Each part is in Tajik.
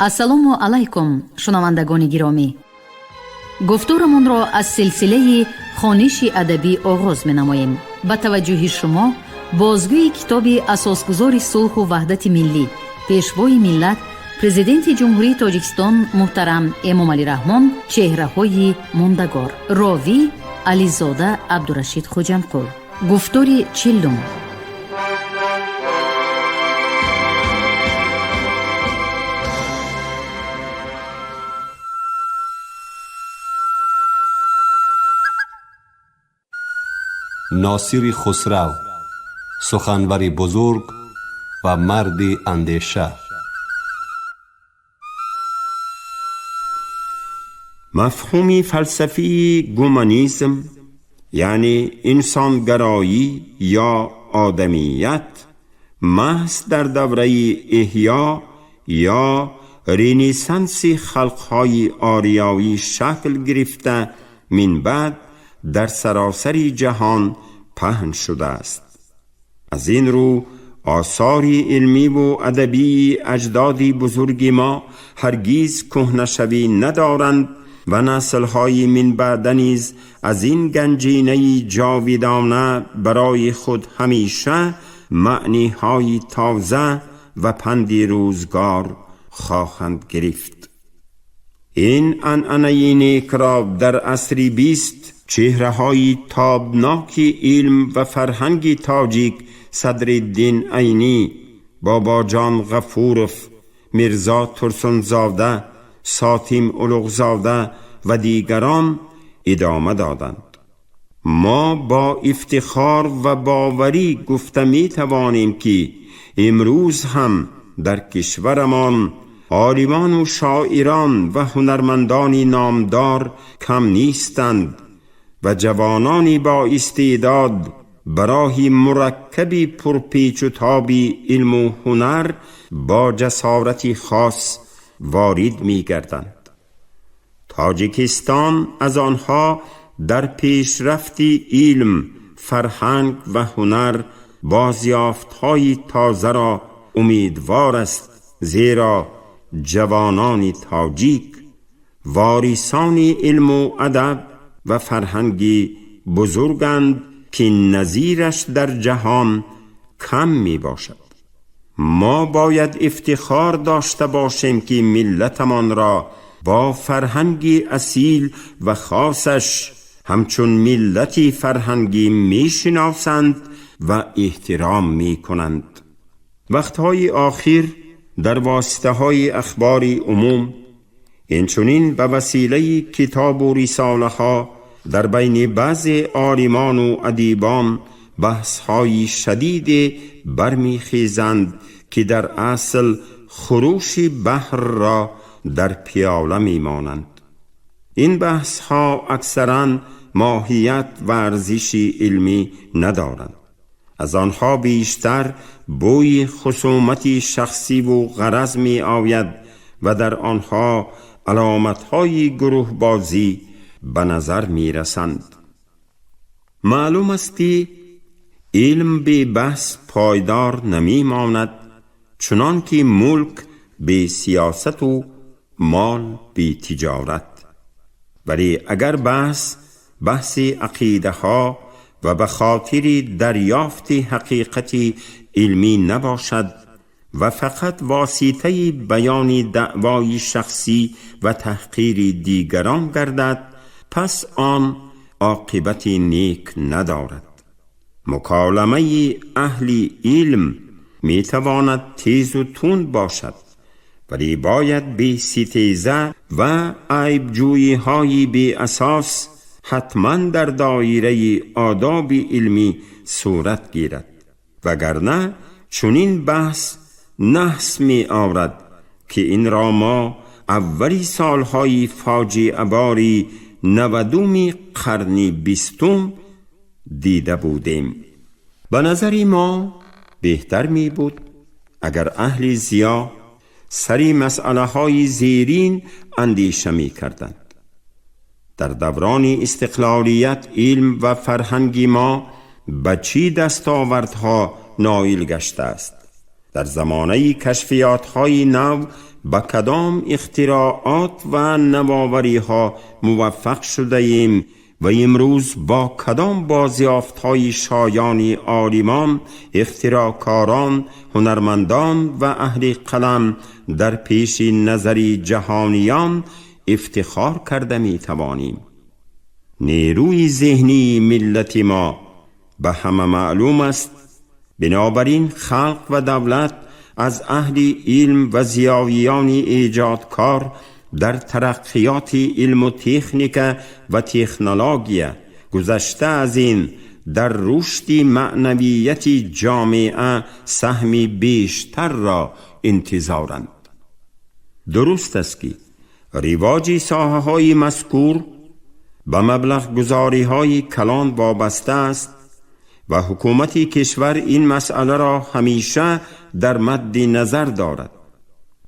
Ассалому алайкум, шунавандагони гиромӣ. Гуфторамонро аз силсилаи хониши адабӣ оғоз менамоем. Ба таваҷҷӯҳи шумо бозгӯи китоби асосгузори сулҳу ваҳдати миллӣ, пешвои миллат, Президенти Ҷумҳурии Тоҷикистон муҳтарам Эмомалӣ Раҳмон «Чеҳраҳои мондагор». Ровӣ Ализода Абдурашид Хоҷамқул. Гуфтори 40-ум. Носири Хусрав, суханвари бузург ва марди андеша. Мафҳуми фалсафии гуманизм, яъне инсонгароӣ ё одамият, маҳз дар давраи эҳё ё ренессанси халқҳои ориёӣ шакл гирифта, минбаъд дар саросари ҷаҳон паҳн шудааст. Аз ин рӯ осори илмиву адабии аҷдоди бузурги мо ҳаргиз кӯҳнашавӣ надоранд ва наслҳои минбаъда низ аз ин ганҷинаи ҷовидона барои худ ҳамеша маъниҳои тоза ва панди рӯзгор хоҳанд гирифт. Ин анъанаи некро дар асри 20 чеҳраҳои тобноки илм ва фарҳанги тоҷик Садриддин Айнӣ, Бобоҷон Ғафуров, Мирзо Турсунзода, Сотим Улуғзода ва дигарон идома доданд. Мо бо ифтихор ва боварӣ гуфта метавонем, ки имрӯз ҳам дар кишварамон олимону шоирон ва ҳунармандони номдор кам нестанд ва ҷавонони бо истеъдод ба роҳи мураккаби пурпечутоби илму ҳунар бо ҷасорати хос ворид мегарданд. Тоҷикистон аз онҳо дар пешрафти илм, фарҳанг ва ҳунар бозёфтҳои тозаро умедвор аст, зеро ҷавонони тоҷик ворисони илму адаб ва фарҳанги бузурганд, ки назираш дар ҷаҳон кам мебошад. Мо бояд ифтихор дошта бошем, ки миллатамонро бо фарҳанги асил ва хосаш ҳамчун миллати фарҳангӣ мешиносанд ва эҳтиром мекунанд. Вақтҳои охир дар воситаҳои ахбори умум, инчунин ба василаи китобу рисолаҳо дар байни баъзе олимону адибон баҳсҳои шадиде бармехезанд, ки дар асл хурӯши баҳрро дар пиёла мемонанд. Ин баҳсҳо аксаран моҳият ва арзиши илмӣ надоранд. Аз онҳо бештар бӯи хусумати шахсиву ғараз меояд ва дар онҳо аломатҳои гурӯҳбозӣ ба назар мерасанд. Маълум аст, ки илм бе баҳс пойдор намемонад, чунон ки мулк бе сиёсату мол бе тиҷорат. Вале агар баҳс баҳси ақидаҳо ва ба хотири дарёфти ҳақиқати илмӣ набошад ва фақат воситаи баёни даъвои шахсӣ ва таҳқири дигарон гардад, пас он оқибати нек надорад. Муколамаи аҳли илм метавонад тезу тунд бошад, вале бояд беситеза ва айбҷӯиҳои беасос ҳатман дар доираи одоби илмӣ сурат гирад, вагарна чунин баҳс наҳс меорад, ки инро мо аввали солҳои фоҷиабори 90-уми қарни 20-ум дида будем. Ба назари мо беҳтар мебуд, агар аҳли зиё сари масъалаҳои зерин андеша мекарданд. Дар даврони истиқлолият илм ва фарҳанги мо ба чӣ дастовардҳо ноил гаштааст? Дар замонаи кашфиётҳои нав به کدام اختراعات و نوآوری ها موفق شده ایم و امروز با کدام بازیافت های شایانی عالمان، اختراعکاران، هنرمندان و اهل قلم در پیش نظر جهانیان افتخار کرده می توانیم. نیروی ذهنی ملت ما به همه معلوم است. بنابراین خلق و دولت از اهل علم و زیاییان ایجادکار در ترقیات علم و تکنیک و تکنولوژی، گذشته از این در رشد معنویت جامعه سهم بیشتر را انتظارند. درست است که رواج ساحه های مذکور به مبلغ گذاری های کلان وابسته است و حکومت کشور این مسئله را همیشه در مد نظر دارد،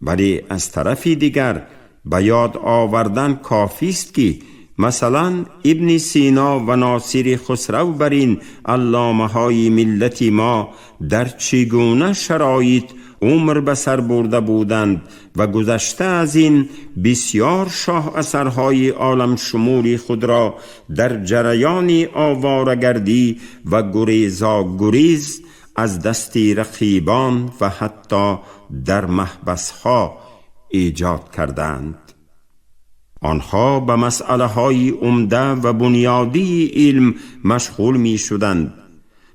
ولی از طرف دیگر به یاد آوردن کافی است که مثلا ابن سینا و ناصر خسرو بر این علامه های ملت ما در چگونه شرایط عمر به سر برده بودند و گذشته از این بسیار شاه اثرهای عالم شمول خود را در جریان آوارگردی و گریزا گریز از دست رقیبان و حتی در محبسها ایجاد کردند. آنها به مسئله های عمده و بنیادی علم مشغول می شدند،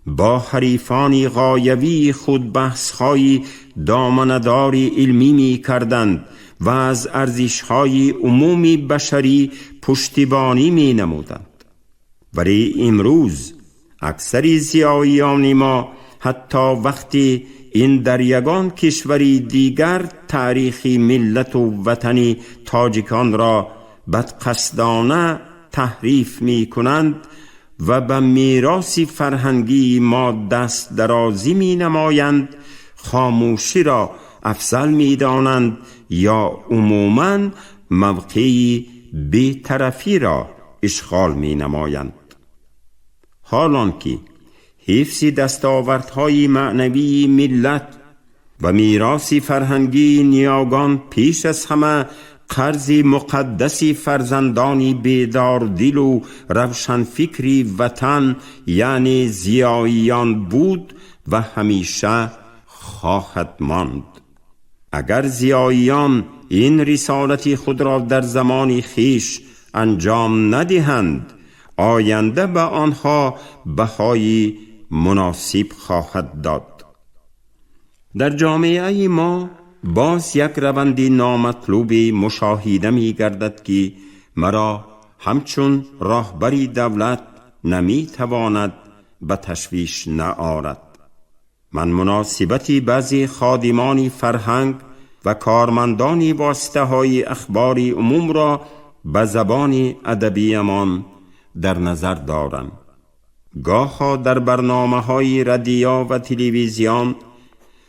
با حریفان غایوی خود بحث های دامنه‌دار علمی می کردند و از ارزش های عمومی بشری پشتیبانی می نمودند. ولی امروز اکثر زیاییان ما حتی وقتی این در یگان کشوری دیگر تاریخی ملت و وطنی تاجیکان را بدقصدانه تحریف می کنند و به میراث فرهنگی ما دست درازی می نمایند، خاموشی را افضل می دانند یا عموماً موقعی بی‌طرفی را اشغال می نمایند. حالان که حفظ دستاوردهای معنوی ملت و میراث فرهنگی نیاگان پیش از همه قرض مقدس فرزندانی بیدار دل و روشنفکری وطن یعنی زیاییان بود و همیشه خواهد ماند. اگر زیاییان این رسالت خود را در زمان خویش انجام ندهند، آینده به آنها بهای مناسب خواهد داد. در جامعه ما باز یک روند نامطلوب مشاهده می گردد که مرا همچون راهبری دولت نمی تواند به تشویش نآرد. من مناسبت بعضی خادمان فرهنگ و کارمندان واسطه های اخبار عموم را به زبان ادبیمان در نظر دارم. گاه‌ها در برنامه های رادیو و تلویزیون،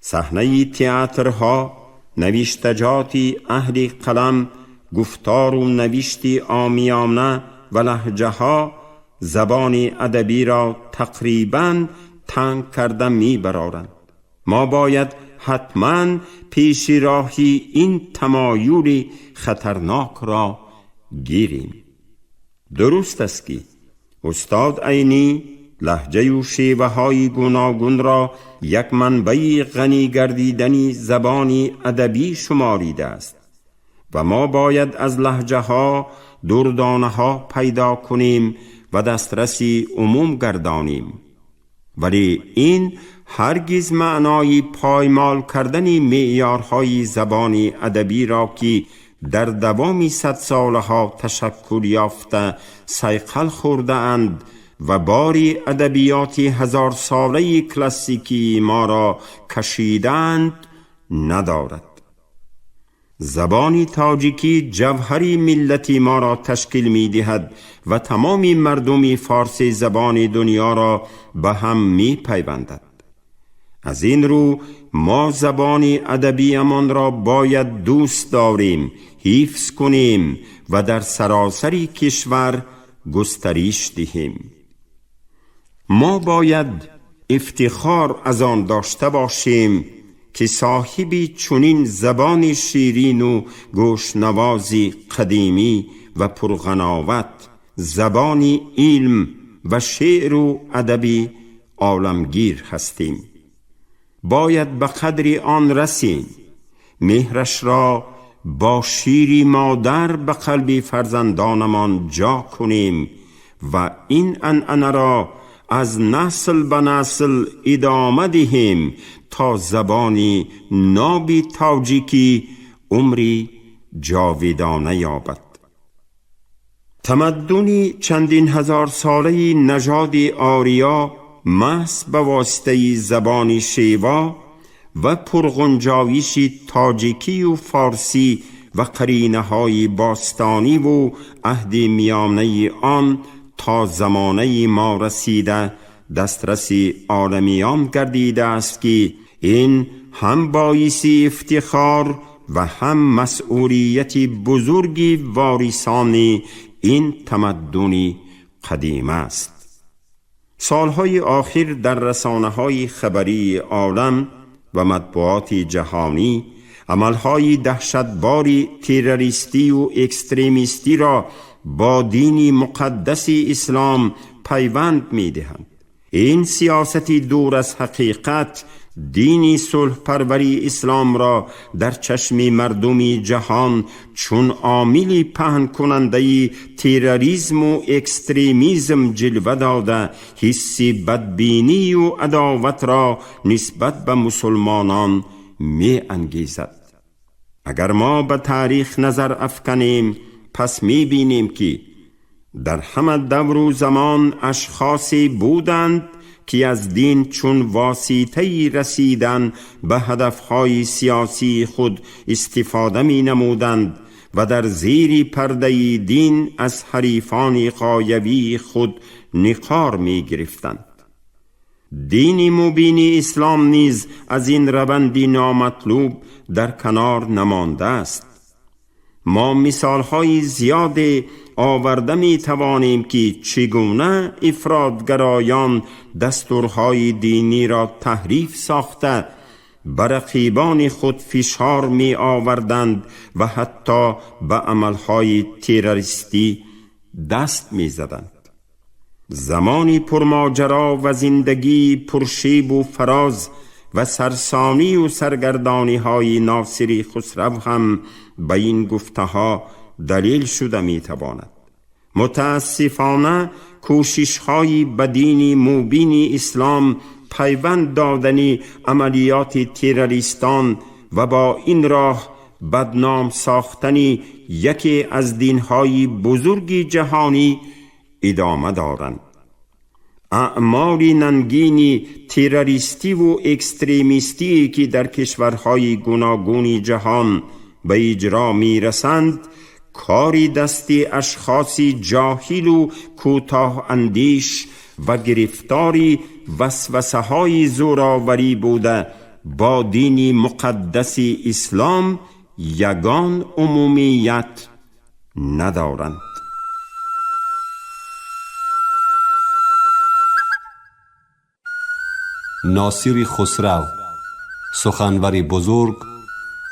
صحنه تئاترها، نوشتجات اهل قلم، گفتار و نوشت عامیانه و لهجه ها زبان ادبی را تقریباً تنگ کرده می برارند. ما باید حتماً پیش راهی این تمایل خطرناک را گیریم. درست است که استاد عینی لهجه و شیوه های گوناگون را یک منبع غنی گردیدن زبان ادبی شماریده است و ما باید از لهجه ها دردانه ها پیدا کنیم و دسترسی عموم گردانیم، ولی این هرگز معنای پایمال کردن معیارهای زبان ادبی را که در دوام 100 سالها تشکل یافته صیقل خورده اند و باری ادبیات 1000 ساله کلاسیکی ما را کشیدند ندارد. زبان تاجیکی جوهری ملتی ما را تشکیل می دهد و تمام مردم فارسی زبان دنیا را به هم می پیوندد. از این رو ما زبان ادبیمان را باید دوست داریم، حفظ کنیم و در سراسر کشور گسترش دهیم. ما باید افتخار از آن داشته باشیم که صاحبی چنین زبان شیرین و گوشنوازی قدیمی و پرغناوت، زبانی علم و شعر و ادبی عالمگیر هستیم. باید به قدر آن رسیم، مهرش را با شیری مادر به قلب فرزندانمان جا کنیم و این عنعنه را از نسل به نسل ادامه دهیم تا زبانی نابی تاجیکی عمری جاویدانه یابد. تمدنی چندین هزار ساله نژاد آریا محض به واسطه زبان شیوا و پرغنجایش تاجیکی و فارسی و قرینه های باستانی و عهد میانه آن تا زمانه ما رسیده دسترس عالمیان گردیده است که این هم باعث افتخار و هم مسئولیت بزرگی وارثان این تمدن قدیم است. سالهای آخر در رسانه‌های خبری عالم و مطبوعات جهانی عملهای دهشتبار تروریستی و اکستریمیستی را با دین مقدس اسلام پیوند می‌دهند. این سیاست دور از حقیقت دین صلح پروری اسلام را در چشم مردم جهان چون عامل پهن کننده تروریسم و اکستریمیزم جلوه داده، حس بدبینی و عداوت را نسبت به مسلمانان می انگیزد. اگر ما به تاریخ نظر افکنیم پس می بینیم که در همه دور و زمان اشخاصی بودند که از دین چون واسطه‌ای رسیدن به هدفهای سیاسی خود استفاده می نمودند و در زیر پرده دین از حریفان غایوی خود نقار می گرفتند. دین مبین اسلام نیز از این روند نامطلوب در کنار نمانده است. ما مثالهای زیاد آورده می توانیم که چگونه افراطگرایان دستورهای دینی را تحریف ساخته به رقیبان خود فشار می آوردند و حتی به عملهای تروریستی دست می زدند. زمانی پرماجرا و زندگی پرشیب و فراز و سرسانی و سرگردانی های ناصری خسرو هم به این گفته ها دلیل شده می تواند. متاسفانه کوشش های بدین مبین اسلام پیوند دادن عملیات تروریستان و با این راه بدنام ساختن یکی از دینهای بزرگ جهانی ادامه دارند. اعمال ننگین تروریستی و اکستریمیستی که در کشورهای گوناگون جهان به اجرا می رسند کاری دستی اشخاصی جاهل و کوتاه اندیش و گرفتاری وسوسه های زوراوری بوده با دین مقدس اسلام یگان عمومیت ندارند. ناصر خسرو، سخنور بزرگ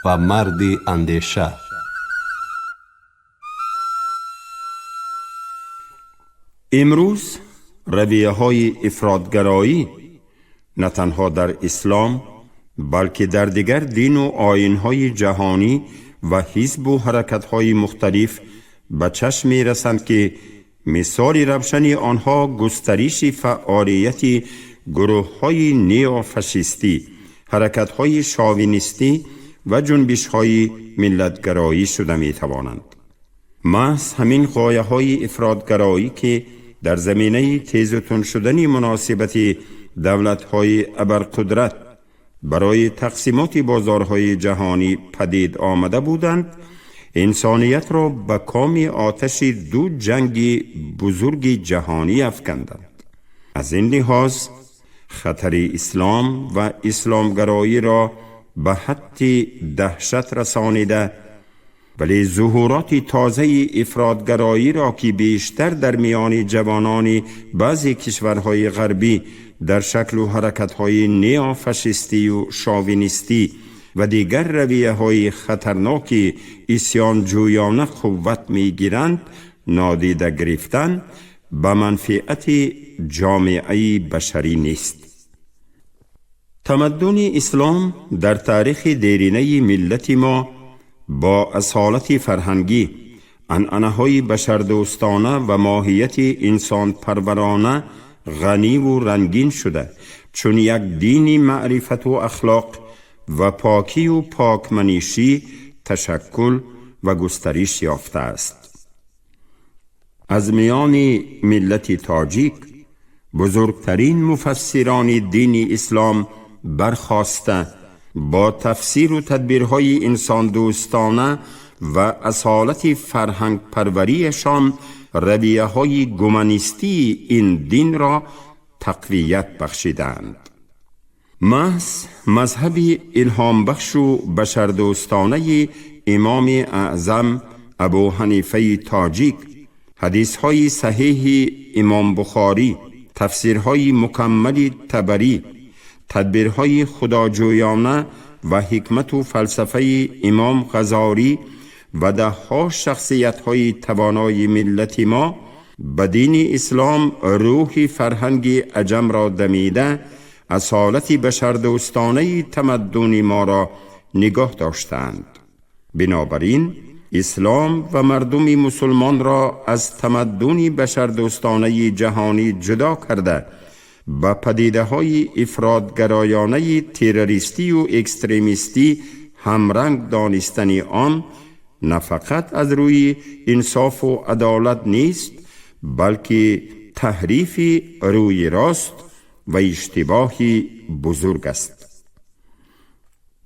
و مرد اندیشه. امروز رویه های افراطگرایی نه تنها در اسلام بلکه در دیگر دین و آیین های جهانی و حزب و حرکت های مختلف به چشم می رسند که مثال روشن آنها گسترش فعالیت گروه های نیوفاشیستی، حرکت های شاوینیستی و جنبش های ملتگرایی شده می توانند. محض همین غایه های افراطگرایی که در زمینه تیز و تند شدن مناسبت دولت های ابرقدرت برای تقسیمات بازارهای جهانی پدید آمده بودند، انسانیت را به کام آتش دو جنگ بزرگ جهانی افکندند. از این لحاظ خطر اسلام و اسلامگرایی را به حد دهشت رسانیده ولی ظهورات تازه افراط‌گرایی را که بیشتر در میان جوانان بعضی کشورهای غربی در شکل و حرکت‌های نیافاشیستی و شاوینیستی و دیگر رویه‌های خطرناک عصیانجویانه قوت می‌گیرند نادیده گرفتن به منفعت جامعه بشری نیست. تمدن اسلام در تاریخ دیرینه ملت ما با اصالت فرهنگی، عنعنه‌های بشردوستانه و ماهیت انسان پرورانه غنی و رنگین شده، چون یک دین معرفت و اخلاق و پاکی و پاکمنیشی تشکل و گسترش یافته است. از میان ملت تاجیک بزرگترین مفسران دین اسلام برخاسته با تفسیر و تدبیرهای انسان دوستانه و اصالت فرهنگ پروریشان رویه های گومانیستی این دین را تقویت بخشیدند. محض مذهب الهام بخش و بشردوستانه امام اعظم ابو حنیفه تاجیک، حدیث های صحیح امام بخاری، تفسیرهای مکمل طبری، تدبیرهای خداجویانه و حکمت و فلسفه امام غزالی و دهها شخصیت‌های توانای ملت ما به دین اسلام روح فرهنگ عجم را دمیده، اصالت بشردوستانه تمدن ما را نگاه داشتند. بنابراین اسلام و مردم مسلمان را از تمدن بشردوستانه جهانی جدا کرده با پدیده های افراط‌گرایانه تروریستی و اکستریمیستی همرنگ دانستن آن نه فقط از روی انصاف و عدالت نیست، بلکه تحریف روی راست و اشتباه بزرگ است.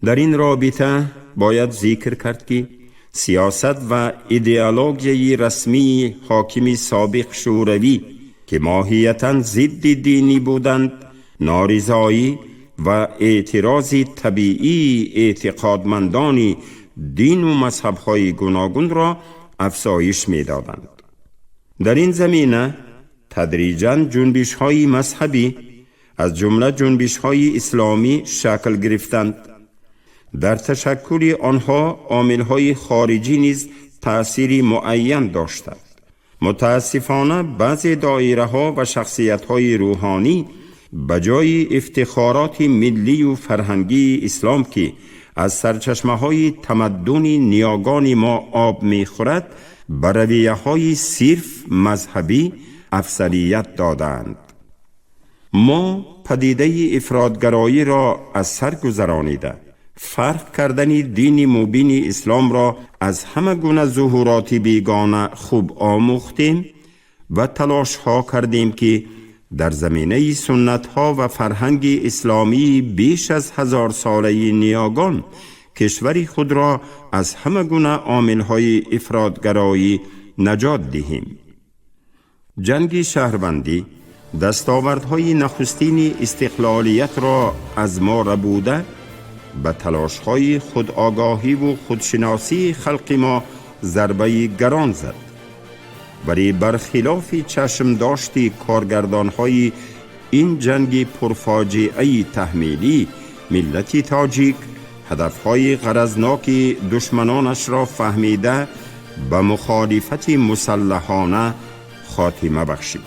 در این رابطه باید ذکر کرد که سیاست و ایدئولوژی رسمی حاکم سابق شوروی که ماهیتاً ضد دینی بودند، نارضایی و اعتراض طبیعی اعتقادمندان دین و مذهب‌های گوناگون را افزایش می‌دادند. در این زمینه تدریجاً جنبش‌های مذهبی از جمله جنبش‌های اسلامی شکل گرفتند. در تشکل آنها عامل‌های خارجی نیز تأثیر معین داشتند. متاسفانه بعضی دایره‌ها و شخصیت‌های روحانی به جای افتخارات ملی و فرهنگی اسلام که از سرچشمه‌های تمدن نیاگان ما آب می‌خورد، به رویه‌های صرف مذهبی افضلیت دادند. ما پدیده افراط‌گرایی را از سر گذرانیده، فرق کردن دین مبین اسلام را از همه گونه ظهورات بیگانه خوب آموختیم و تلاش ها کردیم که در زمینه سنت ها و فرهنگ اسلامی بیش از 1000 ساله نیاگان کشور خود را از همه گونه عامل های افراط‌گرایی نجات دهیم. جنگ شهروندی دستاوردهای نخستین استقلالیت را از ما ربوده، به تلاش‌های خودآگاهی و خودشناسی خلق ما ضربه گران زد. ولی برخلاف چشم داشت کارگردان‌های این جنگ پرفاجعه تحمیلی، ملت تاجیک هدف‌های غرضناک دشمنانش را فهمیده به مخالفت مسلحانه خاتمه بخشید.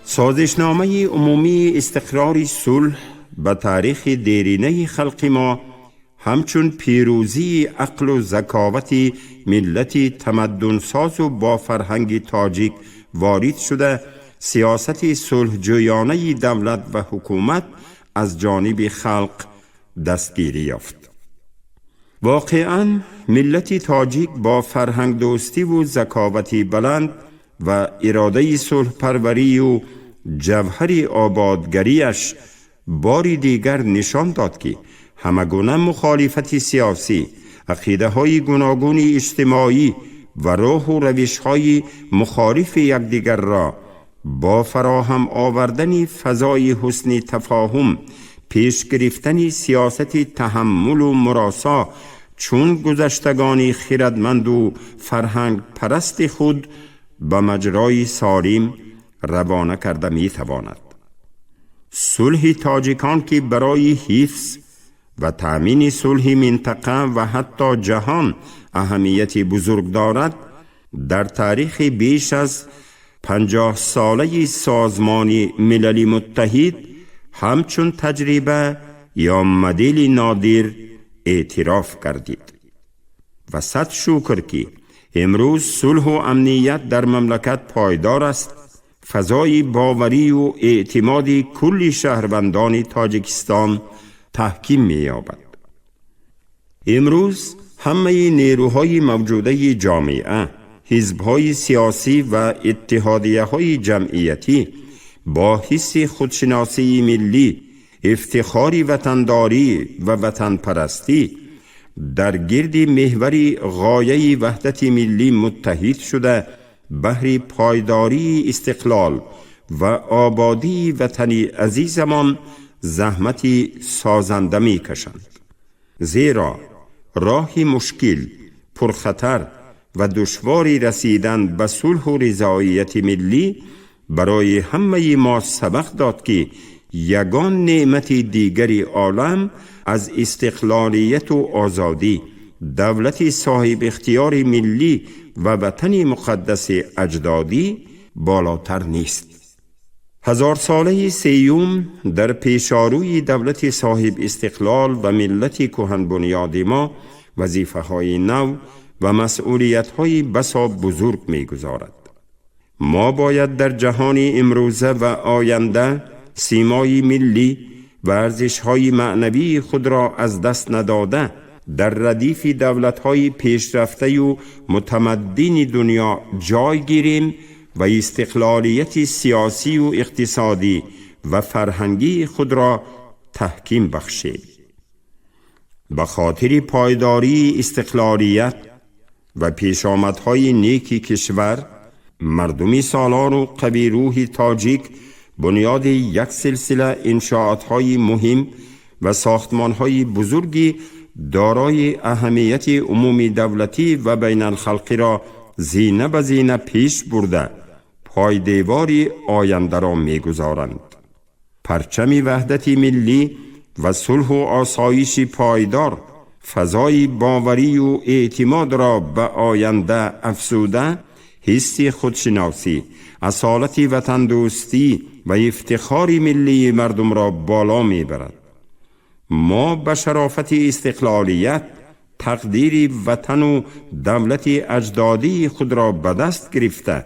سازشنامه عمومی استقرار صلح به تاریخ دیرینه خلق ما همچون پیروزی عقل و ذکاوت ملت تمدن ساز و با فرهنگ تاجیک وارد شده، سیاست صلحجویانه دولت و حکومت از جانب خلق دستگیری یافت. واقعاً ملت تاجیک با فرهنگ دوستی و ذکاوت بلند و اراده صلح پروری و جوهر آبادگریش باری دیگر نشان داد که همگونه مخالفت سیاسی، عقیده های گوناگون اجتماعی و راه و روش های مخالف یکدیگر را با فراهم آوردن فضای حسن تفاهم، پیش گرفتن سیاست تحمل و مراسا Чун гузаштагони хирадманду фарҳангпарасти худ ба маҷрои сорим равона карда метавонад. Сулҳи тоҷикон, ки барои ҳифз ва таъмини сулҳи минтақа ва ҳатто ҷаҳон аҳамияти бузург дорад, дар таърихи беш аз 50-солаи Созмони Милали Муттаҳид ҳамчун таҷриба ё модели нодир эътироф гардид. Ва сад шукр, ки имрӯз сулҳу амният дар мамлакат пойдор аст, фазои боварию эътимоди кулли шаҳрвандони Тоҷикистон таҳким меёбад. Имрӯз ҳамаи нерӯҳои мавҷудаи ҷомеа, ҳизбҳои сиёсӣ ва иттиҳодияҳои ҷамъиятӣ бо ҳисси худшиносии миллӣ, ифтихори ватандорӣ ва ватанпарастӣ дар гирди меҳвари ғояи ваҳдати миллӣ муттаҳид шуда, баҳри пойдории истиқлол ва ободии ватани азизамон заҳмати созанда мекашанд. Зеро роҳи мушкил, пурхатар ва душвори расидан ба сулҳу ризоияти миллӣ барои ҳамаи мо сабақ дод, ки ягон неъмати дигари олам аз истиқлолияту озодӣ, давлати соҳибихтиёри миллӣ ва ватани муқаддаси аҷдодӣ болотар нест. Ҳазорсолаи сеюм дар пешорӯи давлати соҳибистиқлол ва миллати кӯҳанбунёди мо вазифаҳои нав ва масъулиятҳои басо бузург мегузорад. Мо бояд дар ҷаҳони имрӯза ва оянда симои миллӣ ва арзишҳои маънавии худро аз даст надода, дар радифи давлатҳои пешрафтаю мутамаддини дунё ҷой гирем ва истиқлолияти сиёсию иқтисодӣ ва фарҳангии худро таҳким бахшем. Ба хотири пойдории истиқлолият ва пешомадҳои неки кишвар, мардуми солору қавирӯҳи тоҷик бунёди як силсила иншоотҳои муҳим ва сохтмонҳои бузурги дорои аҳамияти умумидавлатӣ ва байналхалқиро зина ба зина пеш бурда, пойдевори ояндаро мегузоранд. Парчами ваҳдати миллӣ ва сулҳу осоиши пойдор фазои боварию эътимодро ба оянда афзуда, ҳисси худшиносӣ, асолати ватандӯстӣ ва ифтихори миллии мардумро боло мебарад. Мо ба шарофати истиқлолият тақдири ватану давлати аҷдодии худро ба даст гирифта,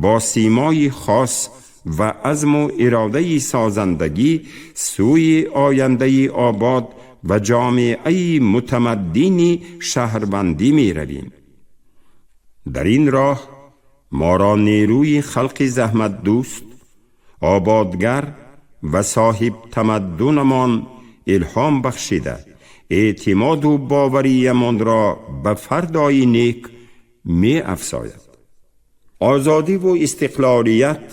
бо симои хос ва азму иродаи созандагӣ сӯи ояндаи обод ва ҷомеаи мутамаддини шаҳрвандӣ меравем. Дар ин роҳ моро нерӯи халқи заҳматдӯст, ободгар ва соҳибтамаддунамон илҳом бахшида, эътимоду бовариямонро ба фардои нек меафзояд. Озодиву истиқлолият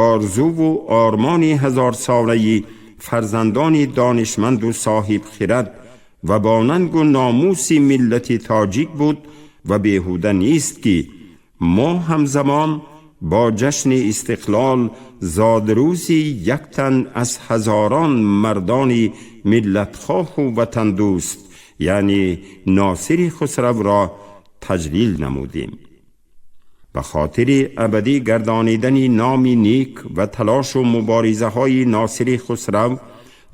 орзуву ормони ҳазорсолаи фарзандони донишманду соҳибхирад ва бо нангу номуси миллати тоҷик буд ва беҳуда нест, ки мо ҳамзамон бо ҷашни истиқлол зодрӯзи як тан аз ҳазорон мардони миллатхоҳу ватандӯст, яъне Носири Хусравро таҷлил намудем. Ба хотири абадӣ гардонидани номи нек ва талошу муборизаҳои Носири Хусрав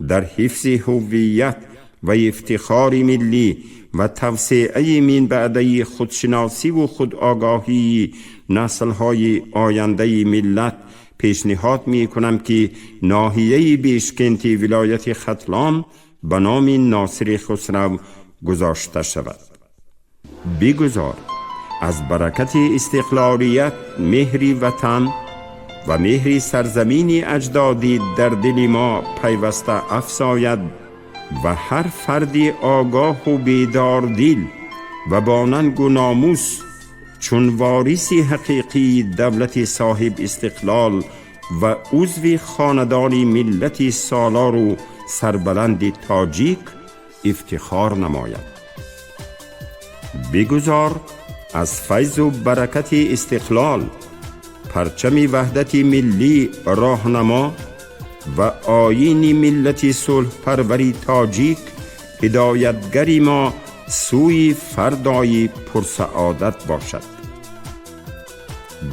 дар ҳифзи ҳуввият ва ифтихори миллӣ ва тавсеаи минбаъдаи худшиносиву худогоҳии наслҳои ояндаи миллат пешниҳод мекунам, ки ноҳияи Бешкенти вилояти Хатлон ба номи Носири Хусрав гузошта шавад. Бигузор аз баракати истиқлолият меҳри ватан ва меҳри сарзамини аҷдодӣ дар дили мо пайваста афзояд ва ҳар фарди огоҳу бедордил ва бо нангу номус чун вориси ҳақиқии давлати соҳиб истиқлол ва узви хонадони миллати солору сарбаланди тоҷик ифтихор намояд. Бигузор аз файзу баракати истиқлол парчами ваҳдати миллӣ роҳнамо ва оини миллати сулҳпарвари тоҷик ҳидоятгари мо сӯи фардои пурсаодат бошад.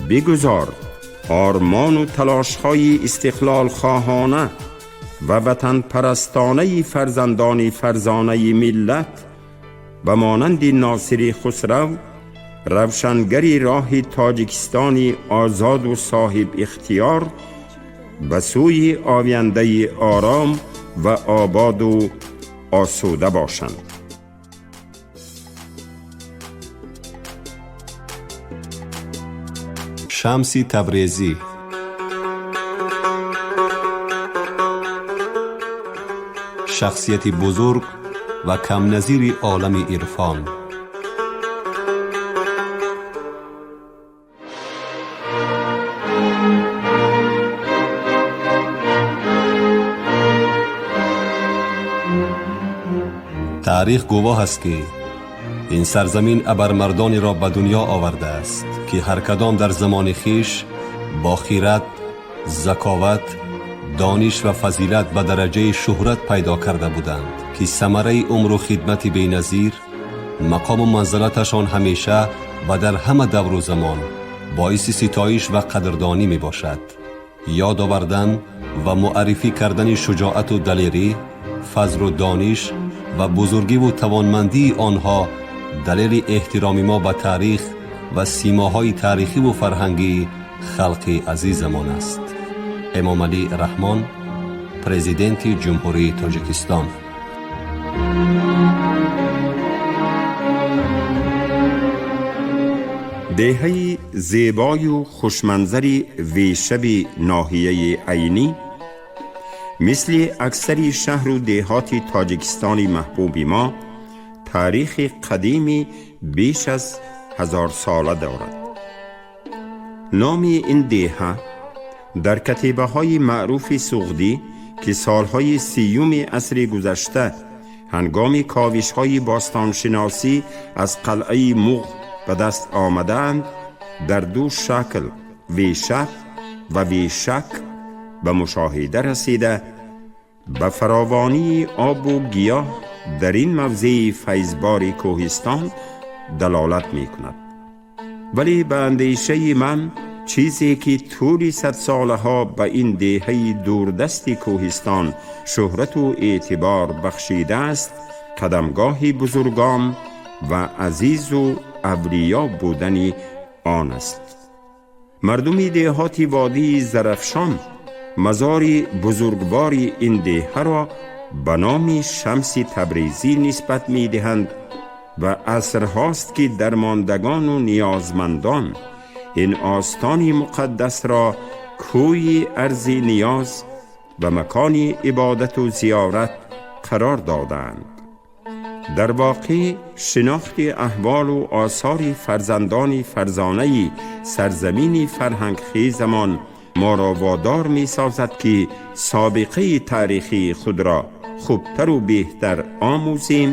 Бигузор ормону талошҳои истиқлолхоҳона ва ватанпарастонаи фарзандони фарзонаи миллат ба монанди Носири Хусрав равшангари роҳи Тоҷикистони озоду соҳибихтиёр ба сӯи ояндаи ором ва ободу осуда бошанд. Шамси Табрезӣ, шахсияти бузург ва камназири олами ирфон. Таърих гувоҳ аст, ки ин сарзамин абармардонеро ба дунё овардааст, ки ҳар кадом дар замони хиш бо хират, заковат, дониш ва фазилат ба дараҷаи шӯҳрат пайдо карда буданд, ки самараи умру хидмати беназир, мақому манзалаташон ҳамеша ва дар ҳама давру замон боиси ситоиш ва қадрдонӣ мебошад. Ёд овардан ва муаррифӣ кардани шуҷоату далерӣ, фазлу дониш ва бузургиву тавонмандии онҳо далели эҳтироми мо ба таърих ва симоҳои таърихиву фарҳангии халқи азизамон аст. Эмомалӣ Раҳмон, Президенти Ҷумҳурии Тоҷикистон. Деҳаи зебою хушманзари Вешаби ноҳияи Айнӣ мисли аксари шаҳру деҳоти Тоҷикистони маҳбуби мо таърихи қадими беш аз 1000сола дорад. Номи ин деҳа дар катибаҳои маъруфи суғдӣ, ки солҳои 30-уми асри гузашта ҳангоми ковишҳои бостоншиносӣ аз қалъаи Муғ ба даст омадаанд, дар ду шакл Вешак ва Вешак ба мушоҳида расида, ба фаровонии обу гиёҳ дар ин мавзеи файзбори кӯҳистон далолат мекунад. Вале ба андешаи ман чизе ки тӯли садсолаҳо ба ин деҳаи дурдасти кӯҳистон шӯҳрату эътибор бахшидааст, қадамгоҳи бузургон ва азизу авлиё будани он аст. Мардуми деҳоти водии Зарафшон мазори бузургвори ин деҳаро ба номи Шамси Табрезӣ нисбат медиҳанд ва асрҳост, ки дармондагону ниёзмандон ин остони муқаддасро кӯи арзи ниёз ва макони ибодату зиёрат қарор додаанд. Дар воқеъ шинохти аҳволу осори фарзандони фарзонаи сарзамини фарҳангхезамон моро водор месозад, ки собиқаи таърихии худро хубтару беҳтар омӯзем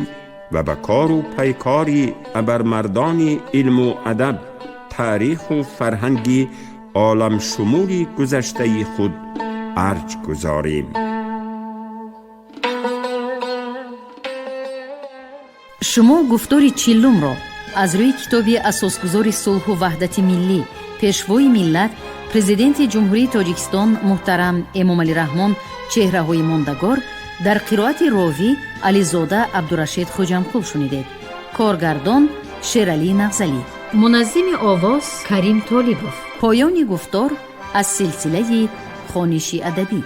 ва ба кору пайкори абармардони илму адаб, таъриху фарҳанги оламшумули гузаштаи худ арҷ гузорем. Шумо гуфтори чиллумро аз рӯи китоби асосгузори сулҳу ваҳдати миллӣ, пешвои миллат, Президенти Ҷумҳурии Тоҷикистон муҳтарам Эмомалӣ Раҳмон «Чеҳраҳои мондагор» дар қироати ровӣ Ализода Абдурашид Хоҷамқул шунидед. Коргардон Шералӣ Нағзалӣ, муназзими овоз Карим Толибов. Поёни гуфтор аз силсилаи хониши адабӣ.